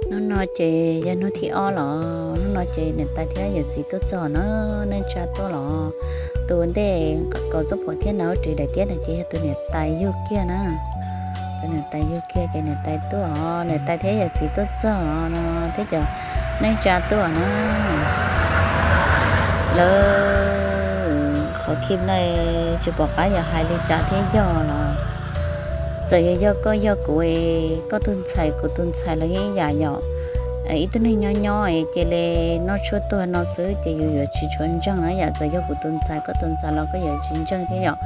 Hnub no ces yog hnub thib ob los, hnub no ces niam tais thiab yawm txiv tuaj txog na, neej tsa tuaj los. Tus ntej kaus txob phuam thiab na ris daim tiab na ces yog tus niam tais yug kiag na. Tus niam tais yug kiag ces niam tais tuaj, niam tais thiab yawm txiv tuaj txog no thiab cov neej tsa tuaj na. Lawv qhov khi no tsis pom qab yog hais li cas thiab yog los, txawm yog yog koj yog kuv, koj tus ntxhais kuv tus ntxhais los yeej ib yam yom. Ib tug neeg nyob nyob cia li noj tshuaj tuag no xwb ces yus yuav tsis tshua ntseeg na yom. Txawm yog kuv tus ntxhais koj tus ntxhais los koj yuav tsis ntseeg thiab yom.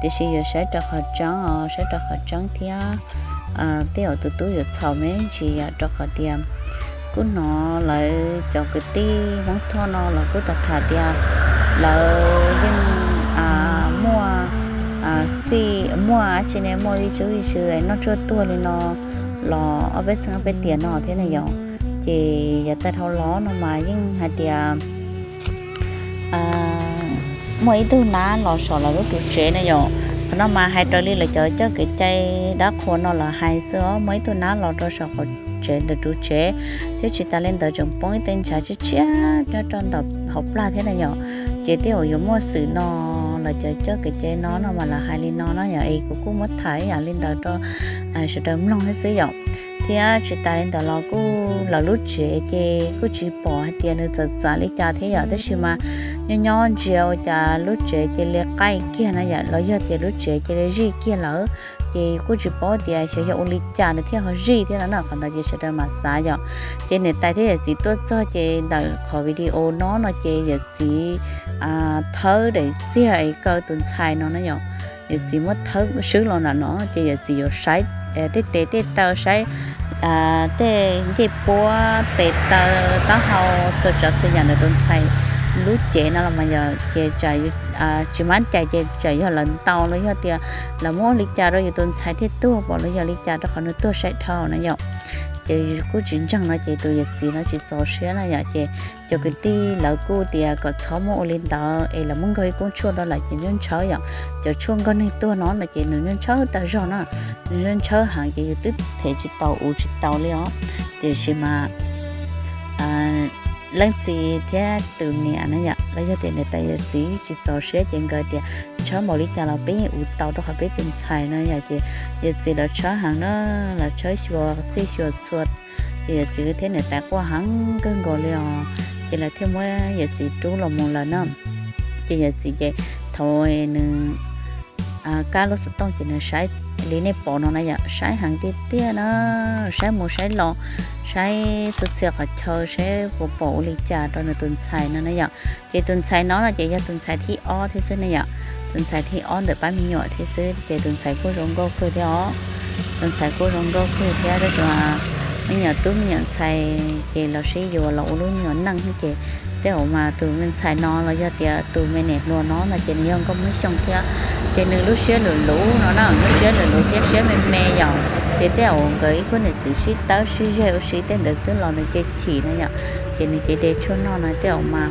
Tiam sis yuav saib rau qhov tseeb os, saib rau qhov tseeb thiab. Tej zaum tus tub yuav txhaum me ntsis yom, rau qhov tias kuj hnov lawv cov kwv tij Hmoob Thoj no los kuj tham tham tias lawv yeej muaj, muaj dab tsi ne, muaj vij sub vij sw noj tshuaj tuag li no los ob peb txheej ob peb tiam no thiab na yom. Ces yav tag dhau los no mas yeej hais tias muaj ib tug nab los saum lawv lub ru tsev na yom. Qhov no mas hais raws li lawv cov coj kev cai dab qhuas no los hais xwb os, muaj ib tug nab los rau saum qaum tsev ntawm ru tsev, thiab tsis tas li ntawd tseem poob ib tej ntshav tshiab tshiab nyob rau ntawm hauv plag thiab na yom. Ces tej zaum yuav muaj xwm no, lawv cov coj kev cai no no mas lawv hais li no na yom, es kuv kuj muab tham ib yam li ntawd rau sawv daws mloog thiab xwb yom. Thiab tsis tas li ntawd los kuj lawv lub tsev ces kuj tsis pom hais tias nws txawv txav li cas thiab yom, tab sis mas nyob nyob ntsia ua cas lub tsev cia li qaij kiag na yom, los yog tias lub tsev cia li zij kiag lawm. Ces kuj tsis paub tias xyov yog ua li cas nws thiaj ho zij thiab no na, qhov ntawd ces sawv daws mam xav yom. Ces niam tais thiab yawm txiv tuaj txog ces ntawm qhov video no no ces yawm txiv thawb daim txiag es kaw tus ntxhais no na yom. Yawm txiv muab thawb swb los nram no ces yawm txiv yuav saib tej tes tej taw, saib tej ncej puab tes taw, taub hau, txhua tsav txhua yam ntawm tus ntxhais lub cev no los mas yog ces tsis mab cais ces tsam yog lawv ntaus los yog tias lawv muab ua li cas rau yus tus ntxhais thiaj tuag pom los yog li cas rau qhov nws tuag sai dhau na yom. Ces kuj tsis ntseeg no ces tus yawm txiv no tsis txaus siab na yom, ces cov kwv tij lawv kuj tias kom txhob muab ua li ntawd es lawv muab nkaug ib koob tshuaj rau lawm ces ntshaw ntshaw yom. Cov tshuaj nkaug neeg tuag no no ces nws ntshaw ntshaw tag zog na, nws ntshaw ntshaw heev ces yus twb them tsis tau ua tsis tau li os. Tiam sis mas leej txiv thiab tus niam na yom, los yog tias niam tais yawm txiv tsis txaus siab ces nkawd tias txhob npaum li cas los peb yeej ua tau rau qhov peb tus ntxhais no yom. Ces yawm txiv lawv txhawb heev na, lawv txhawb xyuas txhij xyuas txhua, ces yawm txiv thiab niam tais quaj heev kawg nkaus li os. Ces lawv thiaj muab yawm txiv rub los mus lawm na. Ces yawm txiv ces thaum nws kab lub xov tooj ces nws saib li nej pom no na yom, saib heev tiag tiag na, saib mus saib los, saib txhua txhia qhov chaw saib puas pom ua li cas rau nws tus ntxhais no na yom. Ces tus ntxhais no no ces yog tus ntxhais thib ob thiab xwb ne yom, tus ntxhais thib ob ntawm pab me nyuam thiab xwb. Ces tus ntxhais kuj zoo nkauj kawg thiab os, tus ntxhais kuj zoo nkauj kawg thiab tab sis me nyuam tub me nyuam ntxhais ces los sib yuav los ua lub me nyuam neej ces tej zaum mas tus me ntxhais no los yog tias tus me niam hluas no no ces nws yog nkauj Hmoob Xyooj thiab, ces nws lub siab luv luv no na, lub siab luv luv thiab siab me me yom. Ces tej zaum nkawd ib khub niam txiv sib tawb sib zeg ua si tej ntawd xwb los nws cia chim no yom. Ces nws cia de tshuaj noj no tej zaum mas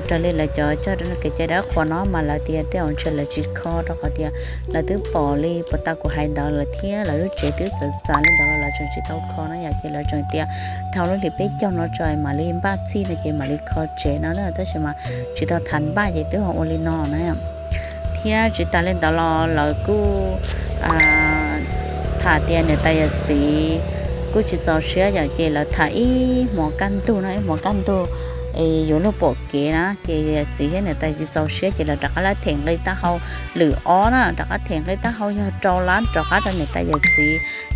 raws li lawv cov cog rau kev cai dab qhuas no mas lawv tias tej zaum ntshe lawv tsis kho rau qhov tias lawv twb pom li puas tau kuv hais ntawd lawm thiab lawv lub tsev twb txawv txav li ntawd los lawv tseem tsis tau kho no yom. Ces lawv tseem tias dhau lub hlis peb caug no tso mam li npaj txhij no ces mam li kho tsev no na, tab sis mas tsis tau tham npaj ces twb ho ua li no na. Thiab tsis tas li ntawd los lawv kuj tham tias niam tais yawm txiv kuj tsis txaus siab yom, ces lawv tham ib hmos kaj ntug no, ib hmos kaj ntug es yuav luag pom kev na, ces yawm txiv thiab niam tais tsis txaus siab ces lawv rov qab lawv them nqi taub hau lwm ob na, rov qab them nqi taub hau yog rau lab rov qab rau niam tais yawm txiv.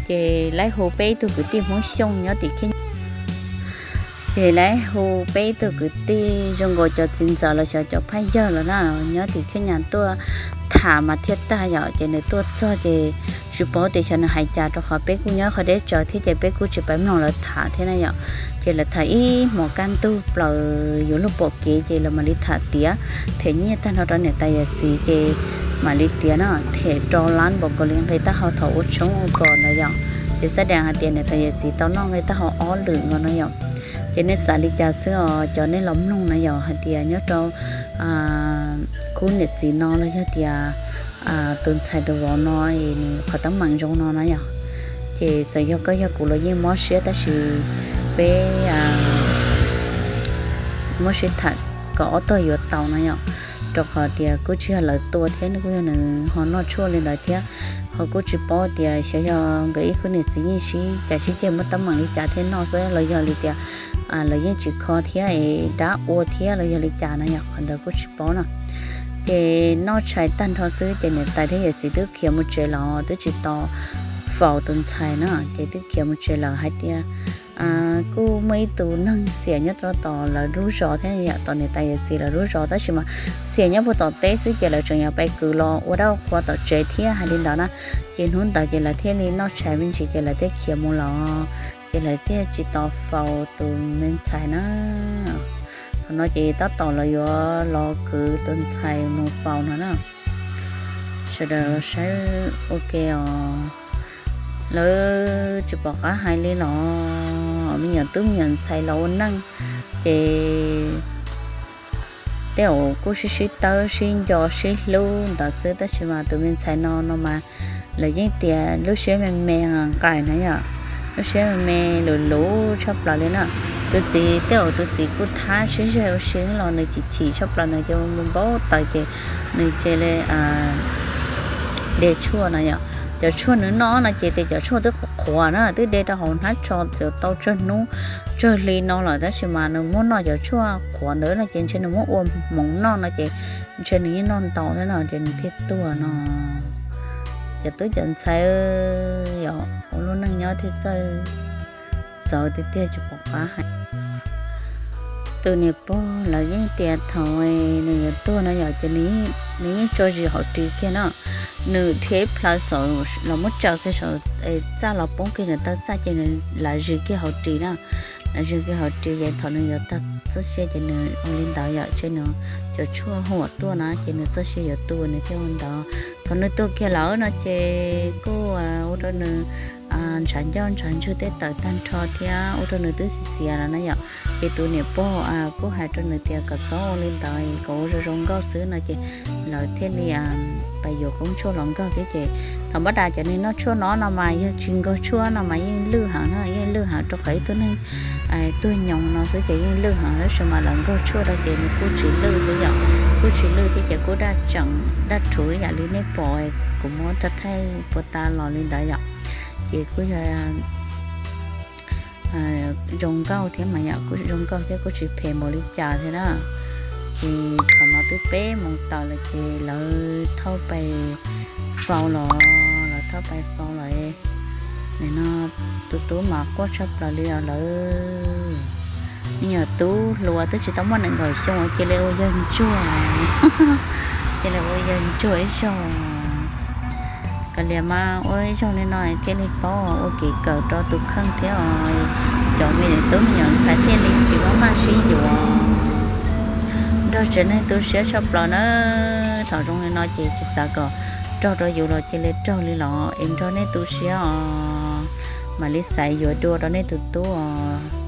Ces lawv hu peb ib tug kwv tij Hmoob Xyooj nyob tim Khib ces lawv hu peb ib tug kwv tij zoo nkaus cov txiv ntxawm los xyov cov phaj yawg los na, nyob tim Khib Nyas tuaj tham mas thiaj tag yom. Ces nws tuaj txog ces tsis paub tias xyov nws hais cas rau qhov peb kuj nyob qhov deb tsawv thiab ces peb kuj tsis pab mloog lawv tham thiab na yom. Ces lawv tham ib hmos kaj ntug plaws yuav luag pom kev ces lawv mam li tham tiav, them nyiaj tag nrho rau niam tais yawm txiv ces mam li tiav no, them rau lab npaum nkaus li nqi taub hau thaum ua tshoob ua kos ntawd yom. Ces xab dees hais tias niam tais yawm txiv tau noj nqi taub hau ob lwm nkaus no yom. Ces nej xav li cas xwb os cov nej los mloog na yom, hais tias nyob rau khub niam txiv no los yog tias tus ntxhais tus vauv no es nws qhov teeb meem zoo no na yom. Ces txawm yog koj yog kuv los yeej mob siab tab sis peb muab sib tham kom ob tog yuav tau no yom. Rau qhov tias kuj tsis yog lawv tua thiab, nws kuj yog nws ho noj tshuaj li ntawd thiab. Ho kuj tsis paub tias xyov yog nkawd ib khub niam txiv yeej sib cav sib ceg muaj teeb meem li cas thiaj noj xwb los yog li tias lawv yeej tsis kho thiab es dab ua thiab los yog li cas no yom, qhov ntawd kuj tsis paub no. Ces noj tshais tag nrho xwb ces niam tais thiab yawm txiv twb khiav mus tsev lawm, twb tsis tau faus tus ntxhais na, ces twb khiav mus tsev lawm hais tias kuj muaj ib tus neeg xiam nyob rau tom lawv lub zos thiab yom, tom niam tais yawm txiv lawv lub zos, tab sis mas xiam nyob puag tom teb xwb ces lawv tseem yuav pais kwv los ua dab ua qhua tom tsev thiab hais li ntawd na. Ces hnub ntawd ces lawv thiaj li noj tshais me ntsis ces lawv thiaj khiav mus lawm, ces lawv thiaj tsis tau faus tus me ntxhais na. Thaum no ces tab tom lawv yuav los kwv tus ntxhais mus faus no na. Sawv daws los saib ua ke os. Lawv tsis pom qab hais li los, me nyuam tub me nyuam ntxhais los ua neej ces tej zaum kuj sib sib tawb sib nco sib hlub ntawd xwb, tab sis mas tus me ntxhais no no mas lawv yeej tias lub siab me me nqaim na yom, lub siab me me luv luv tshaj plaws li na. Tus txiv tej zaum tus txiv kuj thab sib zog ua si los nws chim chim tshaj plaws, nws ces mus npau taws ces nws cia li de tshuaj no yom. Cov tshuaj nws noj no ces tias cov tshuaj twb qhuav qhuav na, twb de rau hauv hnab tso tau tsawg hnub tsawg hli no lawm, tab sis mas nws muab noj cov tshuaj qhuav ntawd no ces ntshe nws muab ua hmoov noj no ces ntshe nws yeej noj ntau thiab no ces nws thiaj tuag no. Cov tub cov ntxhais, yog ua lub neej nyob thiaj txawj txawv tiag tiag tsis pom qab hais. Tus niam pog lawv yeej tias thaum nws yuav tuag no yom ces nws yeej tso zis hauv ris kiag no. Nws dhia ib plhaw saum los muab tsaws kiag saum txaj los poob kiag nws taw txaj ces nws lam zis kiag hauv ris na. Lam zis kiag hauv ris ces thaum nws yuav tag txoj sia ces nws ua li ntawd yom, ces nws cov tshuaj huam tuaj na ces nws txoj sia yuav tu nws thiaj ua ntawd. Thaum nws tuag kiag lawm no ces kuj ua rau nws ntshav ncauj ntshav ntswg tej tawm tag nrho thiab ua rau nws twb xiv xiav lawm na yom. Ces tus niam pog kuj hais rau nws tias kom txhob ua li ntawd, kom ua zoo zoo nkauj xwb no ces lawv thiaj li pais yuav koob tshuaj los nkaug thiab ces thaum npab das cov neeg noj tshuaj no no mas yog tsis nkaug tshuaj no mas yeej lwj heev na, yeej lwj heev rau qhov ib tug neeg tuag nyoos no xwb ces yeej lwj heev, tab sis mas lawv nkaug tshuaj rau ces nws kuj tsis lwj thiab yom, kuj tsis lwj thiab ces kuj daj tseem daj rhuv ib yam li nej pom kuv muab thaij puas ta los li ntawd yom. Ces kuj yog zoo nkauj thiab mas yom, kuj zoo nkauj thiab kuj tsis phem npaum li cas thiab na. Ces thaum no twb peb moos tawm lawm ces lawv thauj pais faus los, lawv thauj pais faus los. Nim no tus tub mas quaj tshaj plaws li os lawv. Me nyuam tub hluas twb tsis tau muaj nees nkaum xyoo cia li ua yawg ntsuag, cia li ua yawg ntsuag ib zaug. Kav liam mas ua ib zaug li no thiaj li paub ua kev kawm rau tus kheej thiab os. Cov me nyuam tub me nyuam ntxhais thiaj li tsis maj maj sib yuav. Nrog tsev neeg tu siab tshaj plaws na. Thaum zoo li no ces tsis xav kom raug rau yus los cia li raug li los es nrog nej tu siab os. Mam li xaiv yuav dua rau nej tus tub os.